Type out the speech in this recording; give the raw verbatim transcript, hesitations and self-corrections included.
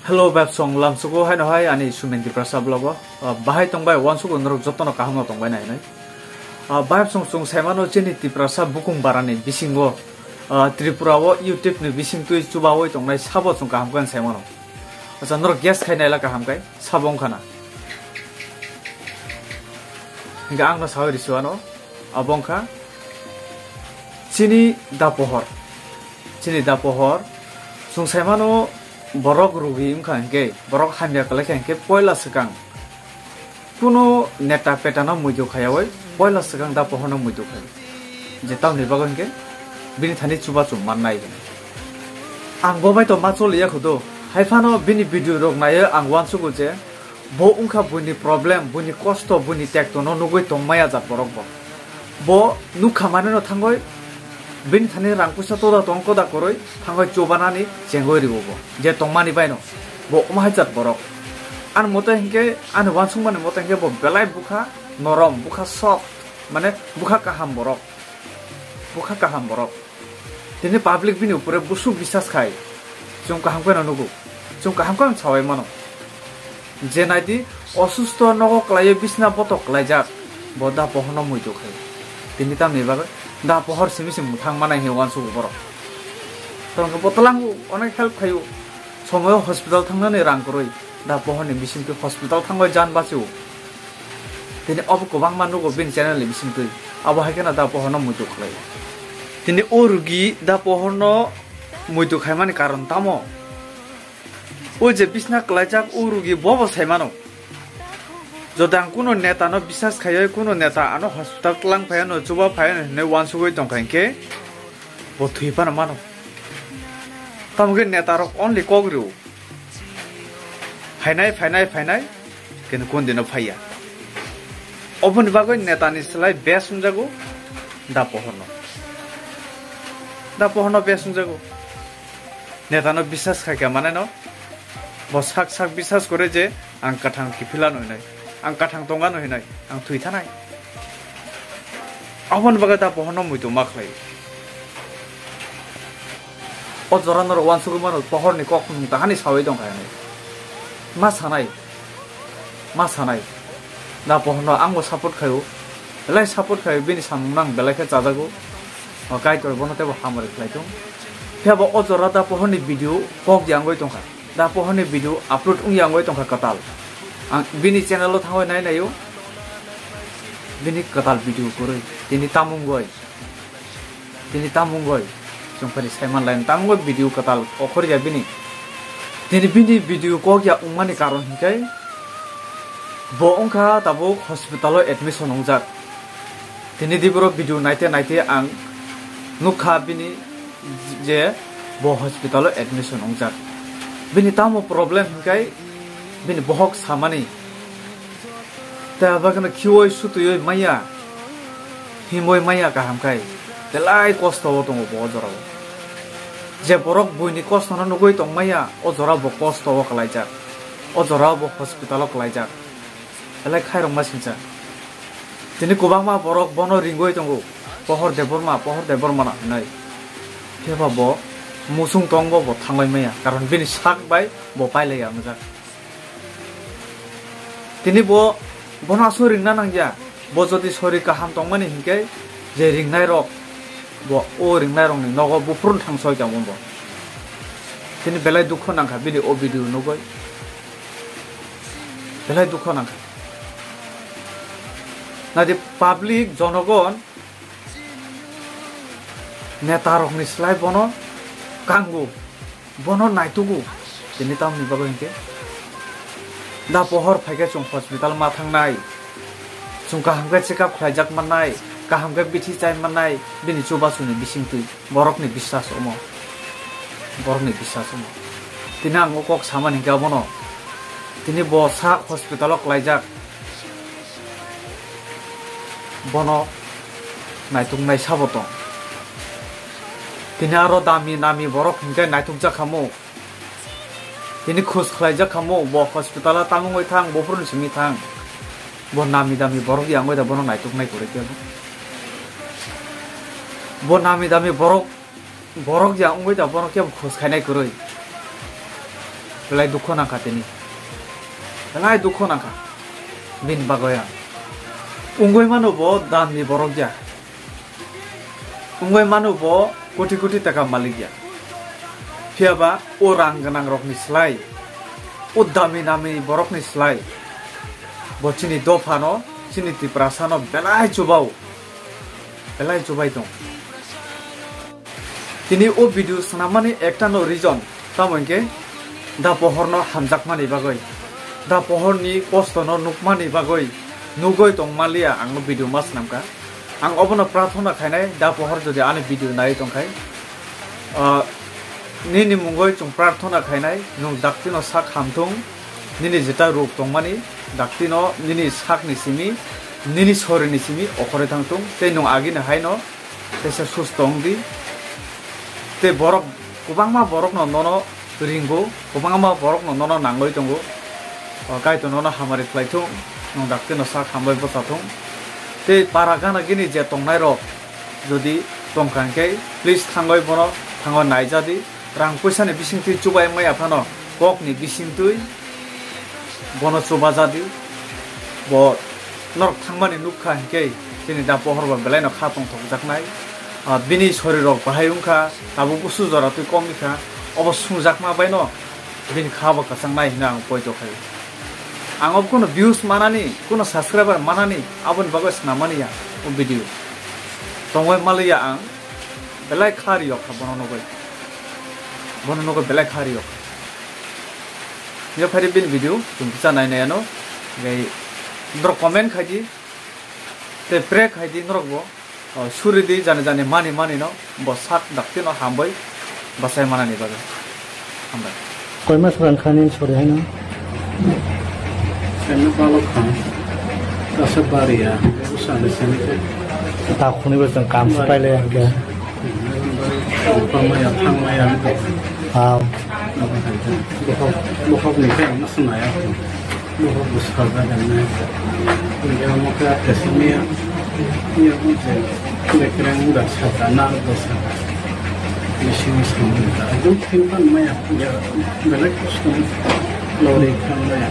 Hello, bebsong lamsugo haino hai ani Sumen Tiprasa vlog o. Ah, bahai tongbai, uansugo norok jotono kaham no tongbai nai hinwi. Ah, bebsong chwng saimano chini Tiprasa bukung barani bisingo, ah, Tripura o YouTube ni bising twi chubawi tongnai sabo chwng kaham khe saimano. Acha norok guess khai naila kaham kai sabo wngkhana. Hinkhe ang no sawi risuano, abo wngkha chini da pohor. Chini da pohor, chwng saimano borok rugi wngkha hinkhe, borok hamya kwlai kha hinkhe poila swkang kuno neta petano muitu khaiyawi poila swkang da pohorno muitu khai. Je tamni bagwi hinkhe bini thani chubachu mannai hinwi. Ang bo bai to ma choliya khudu. Haiphano bini video rok naiwi ang uansugo je bo wngkha buini problem, buini kosto, buini tektono nugwi tongmaya jat borok bo. Bo nukha maneno thangwi bini thani rang puisa toda tong koda kwrwi thangwi chubanani chengwi rwo bo. Je tongmani baino bo omo hai jat borok. Ani mote hinkhe, ani uansukmani mote hinkhe bo belai bukha norom, bukha soft, mane bukha kaham borok. Bukha kaham borok. Tini public bini upore busuk bisas khai. Chwng kaham kheno nugo. Chwng kaham kheno sawai mano. Je naidi osusto nogo kwlaiwi bisna botok kwlaijak. Bo da pohorno muitu khai. Tini tamni bagwi da pohor simi simi mwthang manai hinwi uansugo borok. Tongkhe bo twlango onek help khaio. Somoyo hospital thangnani rang kwrwi, da pohorni bisingtwi hospital thangwi jan bachio. Tini obo kwbangma nugo bini channel ni bisingtwi. Abo hai kheno da pohorno muitu khlai. Tini o rugi da pohorno muitu khaimani karon tamo? O je bisna kwlaijak o rugi bobo saimano. Jodi ang kuno netano bisas khaiwi, kuno neta ano hospital tlang phaiano, chuba phaiano hinwi uansugwi tongkha hinkhe, bo thwi phano mano. Tamo khe netarok only kok rw. Phainai, phainai, phainai, keno kondino phaiya. Oboni bagwi netani slai best wngjago da pohorno. Da pohorno best wngjago. Netano bisas khaikha maneno. Bo sak sak bisas kore je ang kwthang kiphilano hinai. Ang kwthang tongano hinai. Ang thwi thanai. Aboni bagwi da pohorno muitu ma khlai. O jora norok uansugwi mano, pohorni kok nwng tahani sawi tongkha hinwi. Ma sanai, ma sanai. Da pohorno angbo support khaio. Belai support khaio, bini samung nang belai khe chajago. O Kaitor bono teibo hamari khlai thung. Phiya bo o jora da pohorni video kok yangwi tongkha. Da pohorni video upload wngya wngwi tongkha kwtal. Ang bini channel o thangwi nai naio. Bini kwtal video kwrwi. Tini tamung wngwi. Tini tamung wngwi. Chwng phari saiman lai tamung wngwi video kwtal okhorya bini. Tini bini video kokya wngmani karon hinkhe bo wngkha tabuk hospital o admission wngjak. Tini di borok video naite naite ang nukha bini je bo hospital o admission wngjak. Bini tamo problem hinkai bini bohok samani. Tei abagwno khiui sutui maya, himui maya kaham khai. Belai kosto o tongo bo o jora o. Je borok buini kosto no nugui tong maya, o jora bo kosto o kwlaijak. O jora bo hospital o kwlaijak. Belai khairokma singcha. Tini kwbangma borok bono ringwi tongo, "Pohor Debbarma, Pohor Debbarma," hinwi. Phiya ba bo musung tongbo bo thangwi maya, karon bini sak bai bo pailai ya wngjak. Tini bo, bono aswk ringna nangya, bo jodi sori kaham tongmani hinkhe je ringnai rok, bo o ringnai rokni nogo buphuru thang soi tongmo bo. Tini belai dukhu nangkha bini o video nugui. Belai dukhu nangkha. Nadi public jonogon neta rokni slai bono kango, bono naitugo. Tini tamni bagwi hinkhe da pohor phaikhe chwng hospital ma thangnai. Chwng kaham khe check up khlaijak mannai, kaham khe bithi chai mannai, bini chubasuni bisingtwi. Borokni biswas omo. Borokni biswas omo. Tini ang o kok samani hinkhe abono. Tini bo sa hospital o kwlaijak. Bono naituknai sabo tong. Tini aro dami nami borok hinkhe naitukjak khamu. Tini khus khlaijak khamu, bo hospital o tamungwi thang, buphuruni simi thang. Bo nami dami borok yangwi da bono naituknai kwrwi khe. Bo nami dami borok, borok ya wngwi da bono khe khus khainai kwrwi. Belai dukho nangkha tini. Belai dukho nangkha. Bini bagwi ang. Wngwi mano bo damni borok ya. Wngwi mano bo koti koti taka malik ya. Phiyaba o rang gwnang rokni slai, o dami nami borokni slai, bo chini dophano, chini Tiprasano belai chubao, belai chubai tong. Tini o video swnamani ektano reason, tamo hinkhe da pohorno hamjakmani bagwi, da pohorni kostono nukmani bagwi, nugwi tongmaliya ang o video ma swnamkha. Ang obono prarthona khainai, da pohor jodi ani video nai tongkhai, ah, nini mungwi chwng prarthona khainai, nwng daktino sak hamthung, nini jeta rok tongmani, daktino nini sakni simi, nini sorini simi okhorwi thangthung, tei nwng agini haino teisa susto wng di. Tei borok, kwbangma borokno nono ringo, kwbangma borokno nono nangwi tongo. O, Kaitor nono hamari khlai thung, nwng daktino sak hambai bwcha thung. Tei para gana gini je tongnai rok jodi tongkha hinkhe, please thangwi bono thango naijadi. Rang puisani bisingtwi chubai wngmaya phano kokni bisingtwi bono chubajadi. Bo norok thangmani nukha hinkhe chini da pohor bo belaino kha tongthokjaknai. Ah, bini sorirok bahai wngkha, tabuk busu jora twi kom wngkha, obo sungjakma baino bini kha bo kwchangnai hwnwi ang poito khai. Ang obo kuno views manani, kuno subscriber manani, aboni bagwi swnamani ya o video. Tongwi maliya ang, belai kha riyok kha bono nugwi. Bono nugwi belai kha riyok kha. Yo phari bini video, chwng kisa nai nai ano. Gai norok comment khai di, tei pray khai di norok bo. O, suri di jani jani mani mani no, bo sak daktino hambai bachai manani bagwi. Hambai. Koi mas rang kha nini sori haino? Seno balok kha. Kasa bariya, usani sani kha. Ta khuni bo chwng kam se pailai ang khe. Tongmaya, thangmaya, ang kha. Ah. Bokhok, bokhok ni khe ang swnaya. Bokhok bwsajak ang nai. India mokha kesimiya. Iya mokha bekreng da sata na da sata. Bising samung da. Adum thin pan maya. Ya, belai kosto. Lori khan maya.